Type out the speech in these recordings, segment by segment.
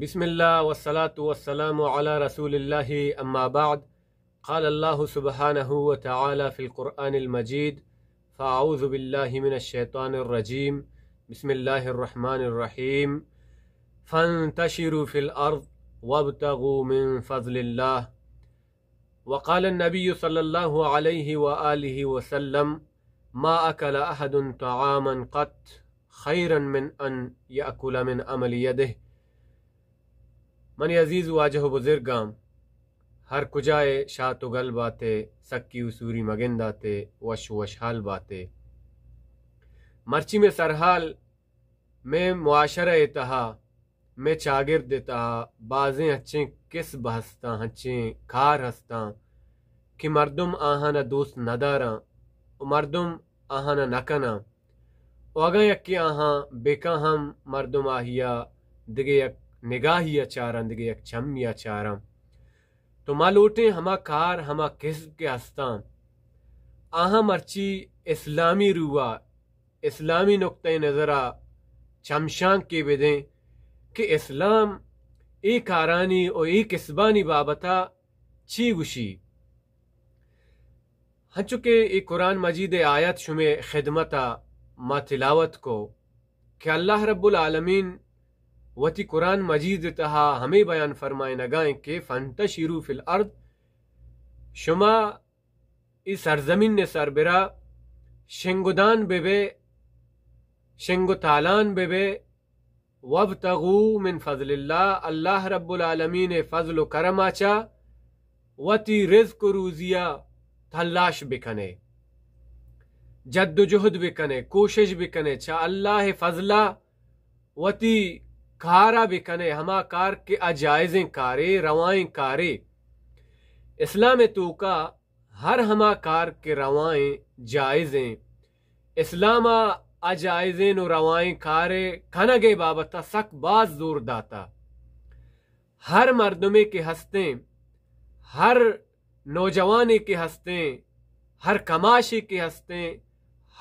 بسم الله والصلاة والسلام على رسول الله، أما بعد. قال الله سبحانه وتعالى في القرآن المجيد: فأعوذ بالله من الشيطان الرجيم. بسم الله الرحمن الرحيم. فانتشروا في الأرض وابتغوا من فضل الله. وقال النبي صلى الله عليه وآله وسلم: ما أكل أحد طعاما قط خيرا من أن يأكل من عمل يده. منی عزیز واجہ و بزرگاں، ہر کجائے شات و گل باتے، سکی و سوری مگنداتے، وش و وشحال باتے۔ مرچی میں سرحال، میں معاشرہ ءِ تہا، میں چاگرد ءِ تہا بازیں ہنچیں کسب ہستاں، ہنچیں کار ہستاں کہ مردم آہانا دوست نداراں و مردم آہانا نکناں۔ و اگاں یکے آہاں بکن ہم، مردم آہیا دگہ یک نگاہیا چاراں، دگہ یک چمیا چاراں۔ تو ما لوٹیں ہما کار، ہما کسب کہ ہستاں، آہاں مرچی اسلامی روحا، اسلامی نقطہ نظرا چمشانکے بدیں کہ اسلام اے کارانی و اے کسبانی بابتا چی گوشی۔ ہنچو کہ اے قرآن مجید ءِ آیت شمے خدمتا ما تلاوت کو کہ اللہ رب العالمین وتی قرآن مجید ءِ تہا ہمے بیان فرمائینگائیں کہ فانتشروا فی الارض، شما اے سرزمین ءِ سربرا شنگدان بہ بے، شنگ و تالان بہ بے، وابتغوا من فضل اللہ، اللہ رب العالمین ءِ فضل و کرما چا وتی رزق و روزیا تلاش بکنے، جد و جہد بکنے، کوشش بکنے، چا اللہ ءِ فضلا وتی کارا بکنے، ہما کار کہ آ جائزیں کارے، روائیں کارے۔ اسلام ءِ توکا ہر ہما کار کہ روائیں، جائزیں، اسلاما آ جائزیں و روائیں کارے کنگ ءِ بابتا سک باز زور داتا۔ ہر مردمے کہ ہستیں، ہر نوجوانے کہ ہستیں، ہر کماشے کہ ہستیں،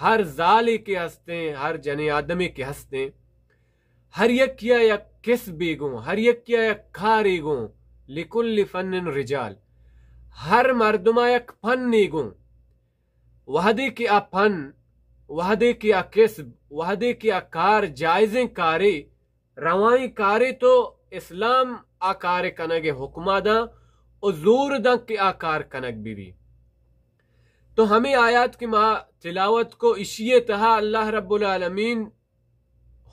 ہر زالے کہ ہستیں، ہر جنیں آدمے کہ ہستیں، ہر یکیا یک کسبے گوں، ہر یکیا یک کارے گوں، لکل فن رجال، ہر مردما یک پنے گوں۔ وہدے کہ آ پن، وہدے کہ آ کسب، وہدے کہ آ کار جائزیں کارے، روائیں کارے، تو اسلام آ کار کنگ ءِ حکما داں و زور داں کہ آ کار کنگ بہ بی۔ تو ہمے آیات کہ ما تلاوت کو، اشی ءِ تہا اللہ رب العالمین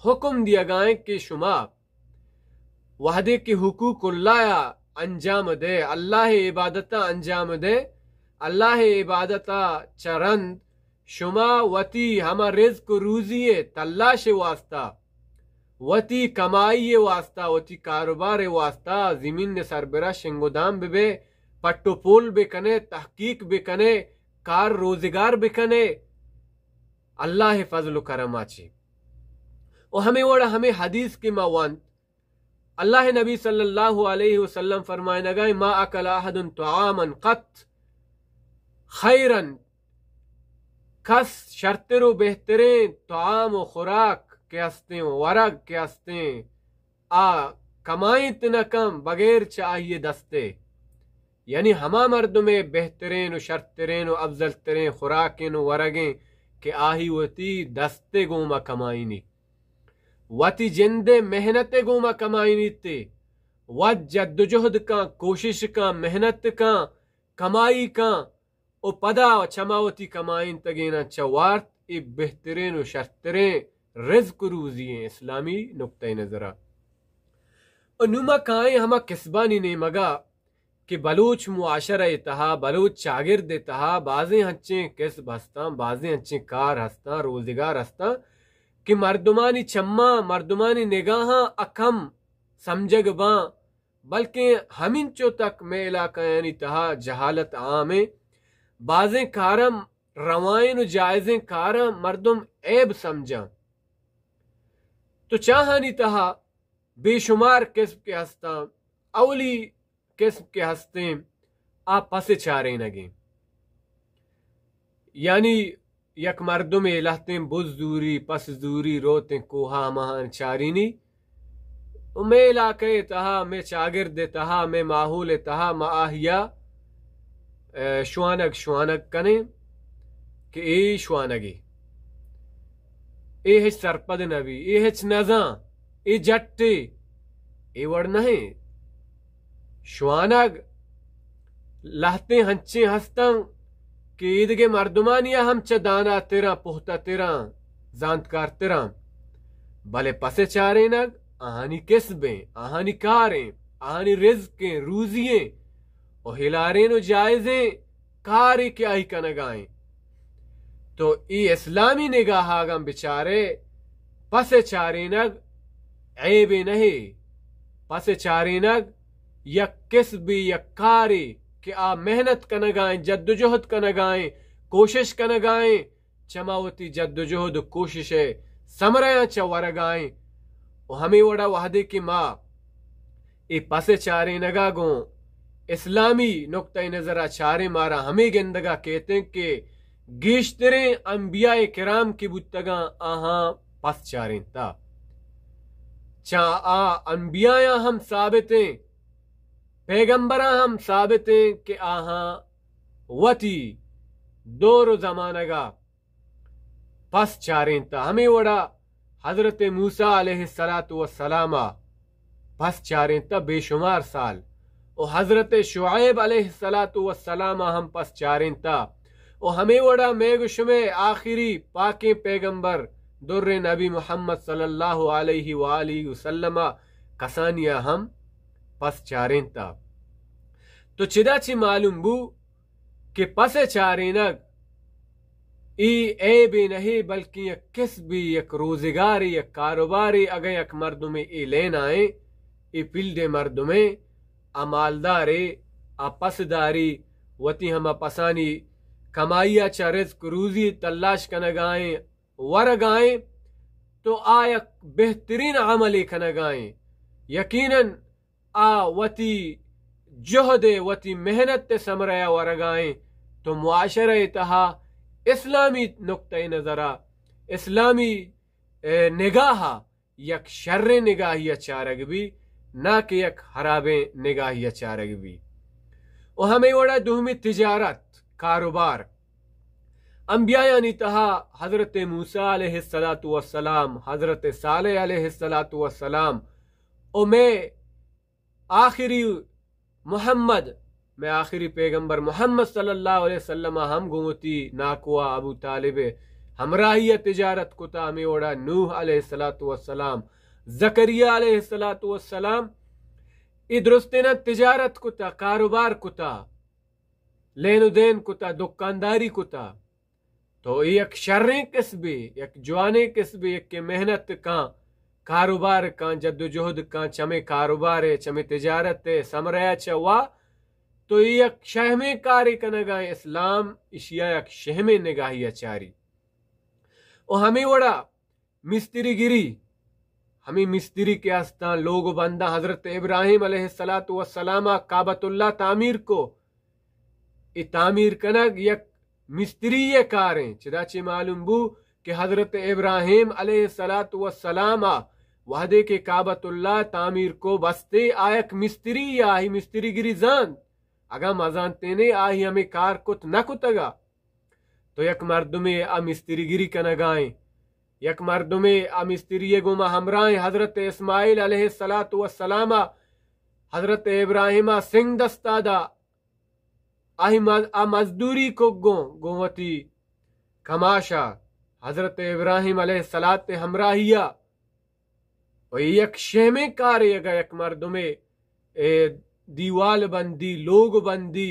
حکم دیگائیں کہ شما وہدے کہ حقوق اللہ ءَ انجام دے، اللہ ءِ عبادت ءَ انجام دے، اللہ ءِ عبادت ءَ چہ رند شما وتی ہما رزق و روزی ءِ تلاش ءِ واسطہ، وتی کمائی ءِ واسطہ، وتی کاروبار ءِ واسطہ زمین ءِ سربرا شنگ و دام بہ بے، پٹ و پول بکنے، تحقیق بکنے، کار روزگار بکنے، اللہ ءِ فضل و کرم ءَ چی۔ و ہمے وڑا ہمے حدیث کہ ما وانت، اللہ ءِ نبی صلی اللہ علیہ وسلم فرمائنگائیں، ما اکل احد طعاما قط خیرا، کس شرتر و بہتریں طعام و خوراک کہ ہستیں، ورگ کہ ہستیں، آ کمائینت نہ کن بغیر چہ آئی ءِ دستے۔ یعنی ہما مردمے بہترین و شرترین و افضل ترین خوراکین و ورگیں کہ آہی وتی دستے گوما کمائینی، وتی جندے محنتے گوما کمائینیتے، وت جد و جہد کن، کوشش کن، محنت کن، کمائی کن، و پدا چما وتی کمائینتگیناں چہ وارت، اے بہترین و شرترین رزق و روزی ایں اسلامی نقطہ نظرا۔ و نوں ما کائیں ہما کسبانی نیمگا کہ بلوچ معاشرہ ءِ تہا، بلوچ چاگرد ءِ تہا بازیں ہنچیں کسب ہستاں، بازیں ہنچیں کار ہستاں، روزگار ہستاں کہ مردمانی چماں، مردمانی نگاہاں اکم سمجھگ باں، بلکیں ہمینچو تک مئے علاقہانی تہا جہالت عام ایں۔ بازیں کاراں، روائیں و جائزیں کاراں مردم عیب سمجھاں۔ تو چاہانی تہا بے شمار کسب کہ ہستاں، اولی کسب کہ ہستیں، آ پس چارینگیں۔ یعنی یک مردمے لہتیں بز زوری، پس زوری، روتیں کوہا ہماہان چارینی، و مئے علاقہ ءِ تہا، مئے چاگرد ءِ تہا، مئے ماحول ءِ تہا ما آہیا، اے، شوانگ شوانگ کنیں کہ اے شوانگے، اے ہچ سرپد نہ بی، اے ہچ نزاں، اے جٹے، اے وڑ نہ ایں۔ شوانگ لہتیں ہنچیں ہستاں کہ ایدگہ مردمانیا ہم چہ داناتراں، پہتہ تراں، زانتکارتراں، بلے پس ءِ چارینگ آہانی کسبیں، آہانی کاریں، آہانی رزقیں، روزییں و ہلاریں و جائزیں کارے کہ آئی کنگائیں۔ تو اے اسلامی نگاہا اگاں بچارے، پس ءِ چارینگ عیبے نہ ایں۔ پس ءِ چارینگ یک کسبے، یک کارے کہ آ محنت کنگائیں، جدوجہد کنگائیں، کوشش کنگائیں، چما وتی جدوجہد و کوشش ءِ ثمرہاں چہ ورگائیں۔ و ہمے وڑا وہدے کہ ما اے پس ءِ چارینگا گوں اسلامی نقطہ نظرا چاریں، مارا ہمے گندگا کیتیں کہ گیشتریں انبیاء کرام کہ بوتگاں، آہاں پس چارینتا۔ چہ آ انبیایاں ہم ثابتیں، پیغمبراں ہم ثابتیں کہ آہاں وتی دور و زمانگا پس چارینتا۔ ہمے وڑا حضرت موسیٰ علیہ الصلاۃ والسلام ءَ پس چارینتا بے شمار سال، و حضرت شعیب علیہ الصلاۃ والسلام ءَ ہم پس چارینتا، و ہمے وڑا مئے گو شمئے آخری پاکیں پیغمبر در نبی محمد صلی اللہ علیہ وآلہ وسلم ءَ کسانی ءَ ہم پس چارینتا۔ تو چدا چی معلوم بو کہ پس ءِ چارینگ اے عیبے نہ ایں، بلکیں یک کسبے، یک روزگارے، یک کاروبارے۔ اگاں یک مردمے اے لین ءَ ایں، اے فیلڈ ءِ مردمے، آ مالدارے، آ پس داری، وتی ہما پسانی کمائی ءَ چہ رزق روزی تلاش کنگائیں، ورگائیں، تو آ یک بہترین عملے کنگائیں۔ یقیناً آ وتی جہد ءِ، وتی محنت ءِ ثمرہ ءَ ورگائیں، تو معاشرہ ءِ تہا اسلامی نقطہ نظر ءَ، اسلامی، اے، نگاہ ءَ یک شریں نگاہی ءَ چارگ بی، نہ کہ یک خرابیں نگاہی ءَ چارگ بی۔ و ہمے وڑا دومی تجارت، کاروبار۔ انبیایانی تہا حضرت موسیٰ علیہ الصلاۃ والسلام، حضرت صالح علیہ الصلاۃ والسلام، و مئے آخری محمد، مئے آخری پیغمبر محمد صلی اللہ علیہ وسلم ءَ ہم گوں وتی ناکو ءَ ابو طالب ءِ ہمراہی ءَ تجارت کتا، ہمے وڑا نوح علیہ الصلاۃ والسلام، زکریا علیہ الصلاۃ والسلام، اے درستیناں تجارت کتا، کاروبار کتا، لین و دین کتا، دکانداری کتا۔ تو اے یک شریں کسبے، یک جوانیں کسبے، یک کہ محنت کاں، کاروبار کاں، جد و جہد کاں، چمے کاروبار ءِ، چمے تجارت ءِ ثمرہ ءَ چہ وا، تو اے یک شہمیں کارے کنگا ایں۔ اسلام اشیا یک شہمیں نگاہی ءَ چاری۔ و ہمے وڑا مستری گری، ہمے مستری کہ استاں لوگ و بنداں، حضرت ابراہیم علیہ الصلاۃ والسلام ءَ کعبۃ اللہ تعمیر کو، اے تعمیر کنگ یک مستری ءِ کاریں۔ چدا چہ معلوم بو کہ حضرت ابراہیم علیہ الصلاۃ والسلام ءَ وہدے کہ کعبۃ اللہ تعمیر کو بستے، آ یک مستری یا آہی مستری گری زانت۔ اگاں مزانتینے آہی ہمے کار کت نہ کتگا۔ تو یک مردمے آ مستری گری کنگا ایں، یک مردمے آ مستری ءِ گوما ہمراہ ایں۔ حضرت اسماعیل علیہ الصلاۃ والسلام ءَ حضرت ابراہیم ءَ سنگ دستا دا، آہی مز-، آ مزدوری کو گوں، گوں وتی کماشا حضرت ابراہیم علیہ الصلاۃ ءِ ہمراہی ءَ۔ و اے یک شہمیں کارے، اگاں یک مردمے، اے، دیوال بندی، لوگ بندی،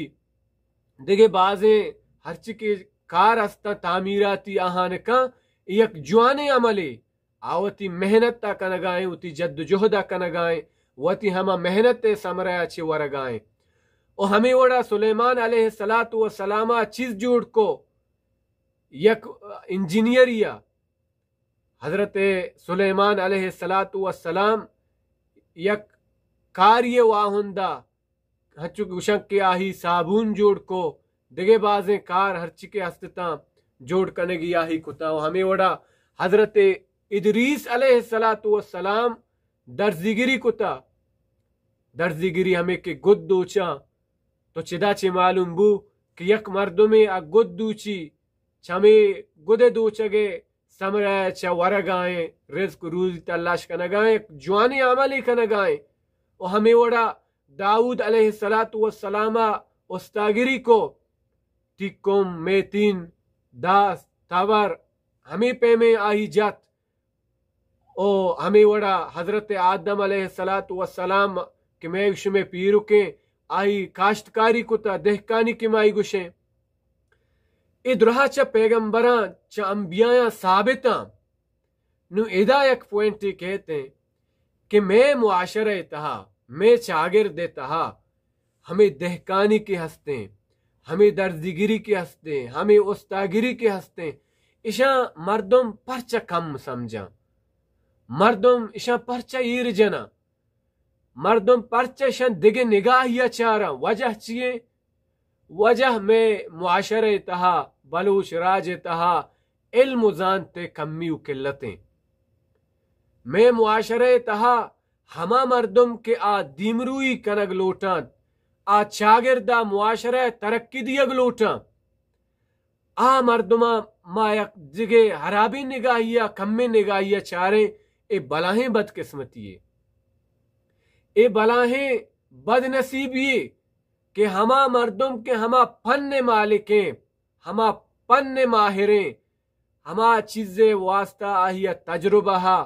دگہ بازیں ہرچی کہ کار استاں تعمیراتی آہان کن، اے یک جوانیں عملے۔ آ وتی محنت ءَ کنگا ایں، وتی جد و جہد ءَ کنگا ایں، وتی ہما محنت ءِ ثمرہ ءَ چہ ورگا ایں۔ و ہمے وڑا سلیمان علیہ الصلاۃ والسلام ءَ چیز جوڑ کو، یک انجینئری ءَ۔ حضرت سلیمان علیہ الصلاۃ والسلام یک کاری ءِ واہندا، ہنچو کہ گوشن کہ آہی صابون جوڑ کو، دگہ بازیں کار ہرچی کہ ہستتاں جوڑ کنگی آہی کتا۔ و ہمے وڑا حضرت ادریس علیہ الصلاۃ والسلام درزیگری کتا۔ درزیگری ہمے کہ گد دوچاں۔ تو چدا چہ معلوم بو کہ یک مردمے ءَ گد دوچی، چہ ہمے گد ءِ دوچگ ءِ ثمرہ ءَ چہ ورگائیں، رزق روزی تلاش کنگائیں، یک جوانیں عملے کنگائیں۔ و ہمے وڑا داؤد علیہ الصلوۃ والسلام ءَ استاگری کو، تیکم، میتین، داس، تبر، ہمے پیمیں آئی جت۔ او ہمے وڑا حضرت آدم علیہ الصلوۃ والسلام کہ مئے شمئے پیرکیں، آئی کاشتکاری کتا، دہکانی کہ مائی گوشیں۔ اے درہا چہ پیغمبراں، چہ انبیایاں ثابتاں۔ نوں ادا یک پوائنٹے کہتیں کہ مئے معاشرہ ءِ تہا، مئے چاگرد ءِ تہا ہمے دہکانی کہ ہستیں، ہمے درزیگری کہ ہستیں، ہمے استاگری کہ ہستیں، اشاں مردم پرچہ کم سمجھاں؟ مردم اشاں پرچہ ایر جناں؟ مردم پرچہ اشاں دگہ نگاہی ءَ چاراں؟ وجہ چی ایں؟ وجہ مئے معاشرہ ءِ تہا، بلوچ راج ءِ تہا علم و زانت ءِ کمی و قلت ایں۔ مئے معاشرہ ءِ تہا ہما مردم کہ آ دیمروئی کنگ لوٹاں، آ چاگرد ءَ معاشرہ ءَ ترقی دیگ لوٹاں، آ مردماں ما یک دگہ ہرابیں نگاہی ءَ، کمیں نگاہی ءَ چاریں، اے بلاہیں بدقسمتی یے، اے بلاہیں بدنصیبی یے کہ ہما مردم کہ ہما پن ءِ مالکیں، ہما پن ءِ ماہریں، ہما چیزے واسطہ آہی ءَ تجربہ ہا،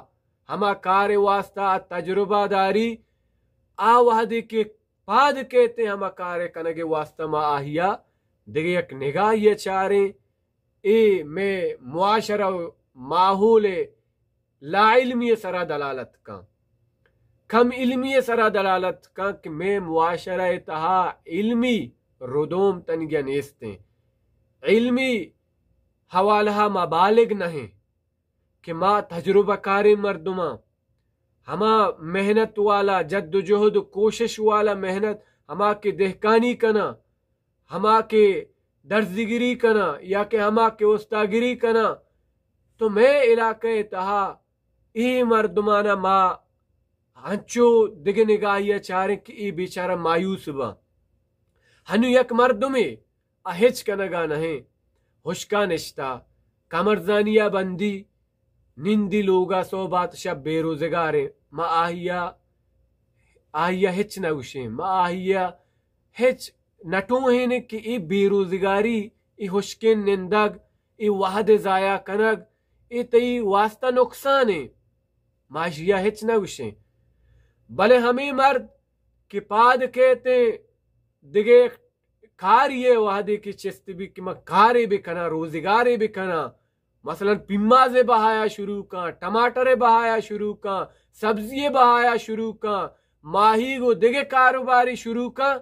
ہما کارے واسطہ آ تجربہ داری، آ وہدے کہ پاد کیت ہما کارے کنگے واسطہ ما آہی ءَ دگہ یک نگاہی ءَ چاریں۔ اے مئے معاشرہ و ماحول ءِ لاعلمی ءِ سرا دلالت کن، کم علمی ءِ سرا دلالت کن کہ مئے معاشرہ ءِ تہا علمی ردوم تنگہ نیستیں۔ علمی حوالہ ما بالغ نہ ایں کہ ما تجربہ کاریں مردماں، ہما محنت والا، جد و جہد و کوشش والا محنت، ہما کہ دہکانی کناں، ہما کہ درزیگری کناں یا کہ ہما کہ استاگری کناں، تو مئے علاقہ ءِ تہا اے مردماناں ما انچو دگہ نگاہی ءَ چاریں کہ اے بیچارہ مایوس باں۔ ہنو یک مردمے آ ہچ کنگا نہ ایں، ہشکا نشتا، کمرزانی ءَ بندی، نندی لوگا، سہب ات شپ بے روزگاریں۔ ما آہی ءَ، آہی ءَ ہچ نہ گوشیں، ما آہی ءَ ہچ نہ ٹوہینیں کہ اے بے روزگاری، اے ہشکیں نندگ، اے وہد ءِ ضائع کنگ، اے تئی واسطہ نقصانیں۔ ما اشی ءَ ہچ نہ گوشیں۔ بلے ہمے مرد کہ پاد کیتیں دگہ کاری ءِ وہدے کہ چست بی کہ من کارے بکناں، روزگارے بکناں، مثلاً پیماز ءِ بہایا شروع کن، ٹماٹر ءِ بہایا شروع کن، سبزی ءِ بہایا شروع کن، ماہیگ و دگہ کاروبارے شروع کن،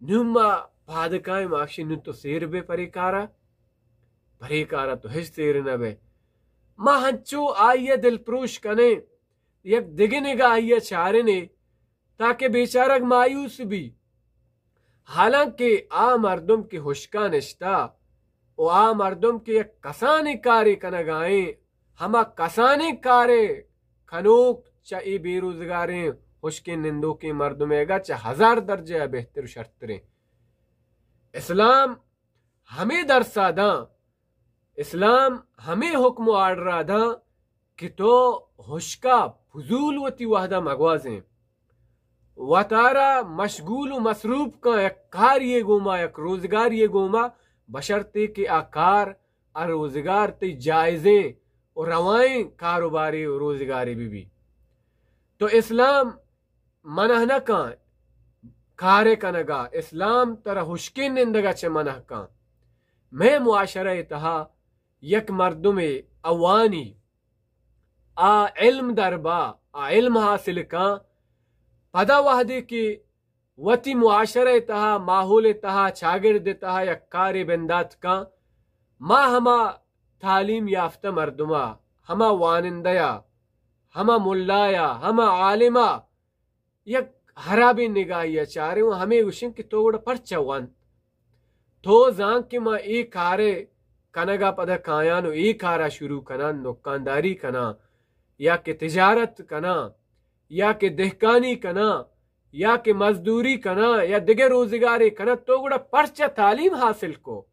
نوں ما پاد کائیں، ما گشیں نوں تو سیر بے پرے کارا، پرے کارا تو ہچ سیر نہ بے۔ ما ہنچو آئی ءَ دلپروش کنیں، یک دگہ نگاہی ءَ چارنے تاکہ بیچارگ مایوس بی۔ حالانکہ آ مردم کہ ہشکا نشتا و آ مردم کہ یک کسانیں کارے کنگائیں، ہما کسانیں کارے کنوک چہ اے بے روزگاریں ہشکیں نندوکیں مردمے گا چہ ہزار درجہ بہتر و شرتریں۔ اسلام ہمے درسا داں، اسلام ہمے حکم و آرڈرا داں کہ تو ہشکا فضول وتی وہدا مگوازیں۔ وتارا مشغول و مصروف کن یک کاریے گوما، یک روزگاریے گوما، بشرطے کہ آ کار، آ روزگار تئی جائزیں و روائیں کاروبارے و روزگارے بہ بی۔ تو اسلام منع نہ کن کارے کنگا، اسلام ترا ہشکیں نندگا چہ منع کن۔ مئے معاشرہ ءِ تہا یک مردمے اوانی آ علم دربا، آ علم حاصل کن، پدا وہدے کہ وتی معاشرہ ءِ تہا، ماحول ءِ تہا، چاگرد ءِ تہا یک کارے بندات کن، ما ہما تعلیم یافتہ مردما، ہما وانندہ یا، ہما ملا یا، ہما عالما یک ہرابیں نگاہی ءَ چاریں و ہمے گوشیں کہ تو گڑا پرچا وانت؟ تو زان کہ من اے کارے کنگا پدا کایاں و اے کارا شروع کناں، دکانداری کناں یا کہ تجارت کناں، یا کہ دہکانی کناں، یا کہ مزدوری کناں، یا دگہ روزگارے کناں، تو گڑا پرچہ تعلیم حاصل کو؟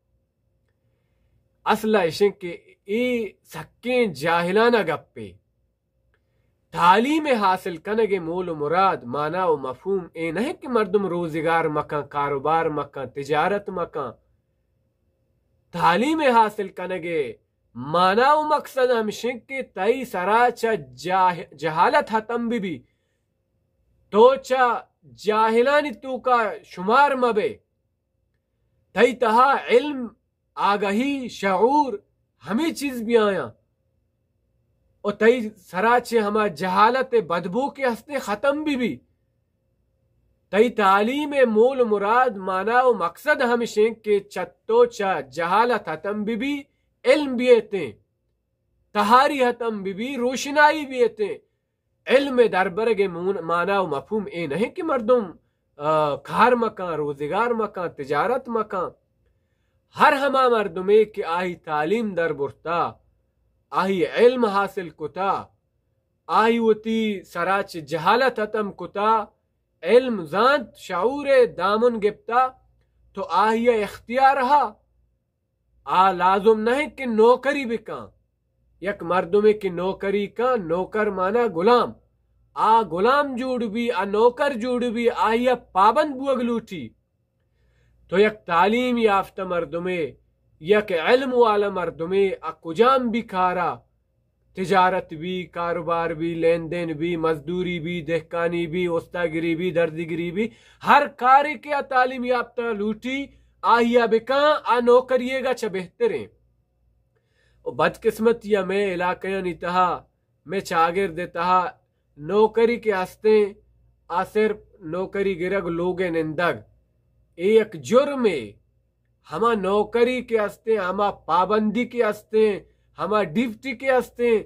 اصل ءَ اشیں کہ اے سکیں جاہلانہ گپے۔ تعلیم ءِ حاصل کنگ ءِ مول و مراد، مانا و مفہوم اے نہ کہ مردم روزگار مکن، کاروبار مکن، تجارت مکن۔ تعلیم ءِ حاصل کنگ ءِ مانا و مقصد ہمشیں کہ تئی سرا چہ جاہ-، جہالت ختم بہ بی، تو چہ جاہلانی توکا شمار مہ بئے۔ تئی تہا علم، آگہی، شعور، ہمے چیز بیایاں و تئی سرا چہ ہما جہالت ءِ بدبو کہ ہستیں ختم بہ بی۔ تئی تعلیم ءِ مول و مراد، مانا و مقصد ہمشیں کہ چہ تو چہ جہالت ختم بہ بی، علم بیتیں، تہاری ختم بہ بی، روشنائی بیتیں۔ علم ءِ دربرگ ءِ مون-، مانا و مفہوم اے نہ کہ مردم، آ، کار مکن، روزگار مکن، تجارت مکن۔ ہر ہما مردمے کہ آئی تعلیم در برتا، آئی علم حاصل کتا، آئی وتی سرا چہ جہالت ختم کتا، علم زانت، شعور ءِ دامن گپتا، تو آئی ءَ اختیار ہا۔ آ لازم نہ انت کہ نوکری بکن۔ یک مردمے کہ نوکری کن، نوکر مانا غلام۔ آ غلام جوڑ بی، آ نوکر جوڑ بی، آئی ءَ پابند بوگ لوٹی۔ تو یک تعلیم یافتہ مردمے، یک علم والا مردمے، آ کجام بی کارا، تجارت بی، کاروبار بی، لین دین بی، مزدوری بی، دہکانی بی، استاگری بی، دردگری بی، ہر کارے کہ آ تعلیم یافتہ لوٹی، آئی ءَ بکن، آ نوکری ئیگا چہ بہتریں۔ و بدقسمتی ءَ مئے علاقہانی تہا، مئے چاگرد ءِ تہا نوکری کہ ہستیں، آ صرف نوکری گرگ، لوگ ءَ نندگ، اے یک جرمے۔ ہما نوکری کہ ہستیں، ہما پابندی کہ ہستیں، ہما ڈیوٹی کہ ہستیں،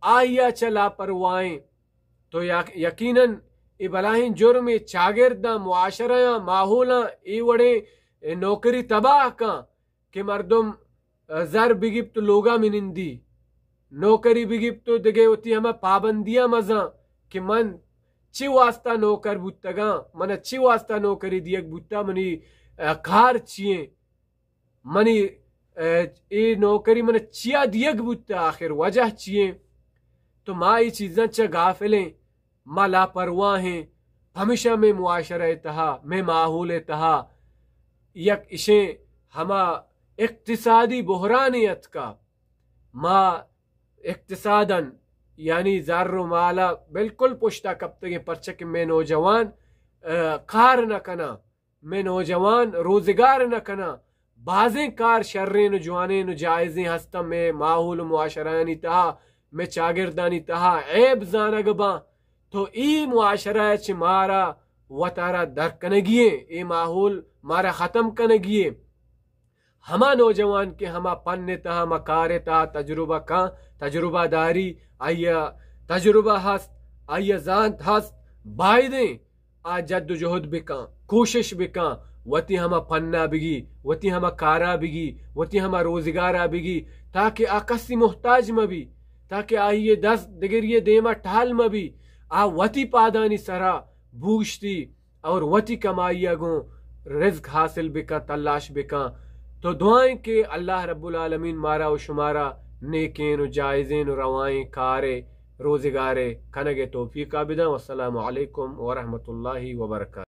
آئی ءَ چہ لاپرواہیں۔ تو یک-، یقیناً اے بلاہیں جرمے۔ چاگرداں، معاشرہاں، ماحولاں اے وڑیں نوکری تباہ کن کہ مردم، آ، زر بگیپت و لوگا منندی، نوکری بگیپت و دگہ وتی ہما پابندیاں مزاں کہ من چی واسطہ نوکر بوتگاں، من چی واسطہ نوکری دیگ بوتا، منی، آ، کار چی ایں، منی، آ، اے نوکری من چیا دیگ بوتا، آخر وجہ چی ایں؟ تو ما اے چیزاں چہ غافل ایں، ما لاپرواہ ایں۔ پمیشا مئے معاشرہ ءِ تہا، مئے ماحول ءِ تہا یک اشیں ہما اقتصادی بحرانے اتکا۔ ما اقتصاداً، یعنی زر و مالا بالکل پشتا کپتگیں، پرچہ کہ مئے نوجوان، آ، کار نہ کناں، مئے نوجوان روزگار نہ کناں۔ بازیں کار شریں و جوانیں و جائزیں ہستاں، مئے ماحول و معاشرہانی تہا، مئے چاگردانی تہا عیب زانگ باں۔ تو اے معاشرہ ءَ چہ مارا وتارا در کنگی ایں، اے ماحول مارا ختم کنگی ایں۔ ہما نوجوان کہ ہما پن ءِ تہا، ہما کار ءِ تہا تجربہ کن، تجربہ داری، آئی ءَ تجربہ ہست، آئی ءَ زانت ہست، بائدیں آ جد و جہد بکن، کوشش بکن، وتی ہما پنا بگی، وتی ہما کارا بگی، وتی ہما روزگارا بگی، تاکہ آ کسی محتاج مہ بی، تاکہ آئی ءِ دست دگری ءِ دیما ٹال مہ بی، آ وتی پادانی سرا بوشتی اور وتی کمائی ءَ گوں رزق حاصل بکن، تلاش بکن۔ تو دعائیں کہ اللہ رب العالمین مارا و شمارا نیکیں و جائزیں و روائیں کارے، روزگارے کنگ ءِ توفیقا بدن۔ والسلام علیکم ورحمۃ اللہ وبرکاتہ۔